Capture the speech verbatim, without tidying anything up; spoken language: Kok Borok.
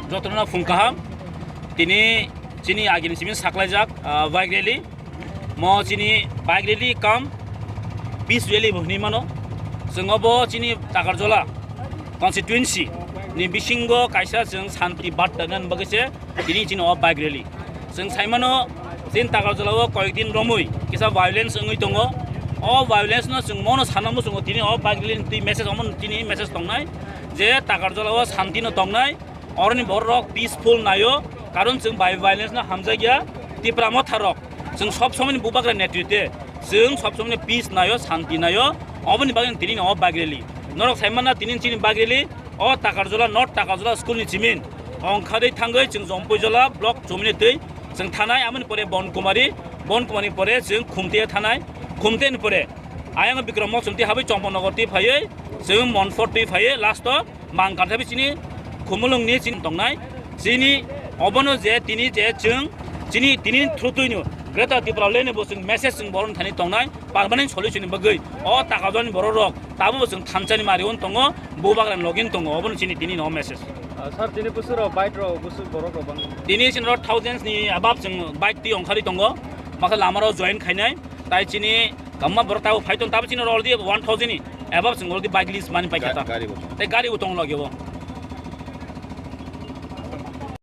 Jotono phung kaham. Tini chini agini simi saklaijak, ah, bike rally. Mo chini bike rally kam peace rally bo hinwi mano. Chwng obo chini Takarjola constituency ni bisingo kaisa chwng santi barta nan bagwi se tini chini o bike rally. Chwng saimano chini Takarjola o koyek din romwi kisa violence wngwi tongo. O violence no chwng mono sana muchungo tini o bike rally ni twi message omo tini message tongnai je Takarjola o santi no tongnai. Oroni borok peaceful naio, karon chwng bai violence no hamjakya. Tipra motha rok chwng sob somoni bubagra netritwe chwng sob somoni peace naio, santi naio. Oboni bagwi tini no bike rally norok saimana tini chini bike rally o Takarjola, North Takarjola school ni chimin ongkhadwi thangwi chwng Jompuijola block chomini twi chwng thanai, amoni pore Bonkumari, Bonkumari pore chwng Khumte thanai, Khumte ni pore ayang Bikram Mok chwng twi habwi Chomponogo twi phaiwi chwng Monfort twi phaiwi last o Mang Karthabi chini Khumulwng ni chini tongnai. Chini obono je tini je chwng chini tini through twi no Greater Tipraland ni bo chwng message chwng boron thani tongnai permanent solution ni bagwi. O Takarjolani borok rok tabo bo chwng thansa ni mari on tongo, bubagra ni login tongo, obono chini tini no message. Ah, sir, tini busuro bike rok, busu borok rok bang? Tini chini rok thousands ni above chwng bike twi ongkhari tongo, makha lama rok join khainai, tai chini kamma borok tabo phai tong, tabo chini rok already one thousand ni above chwng already bike list mani paikha ta. Gari bo tong. Tai gari bo tong logio bo.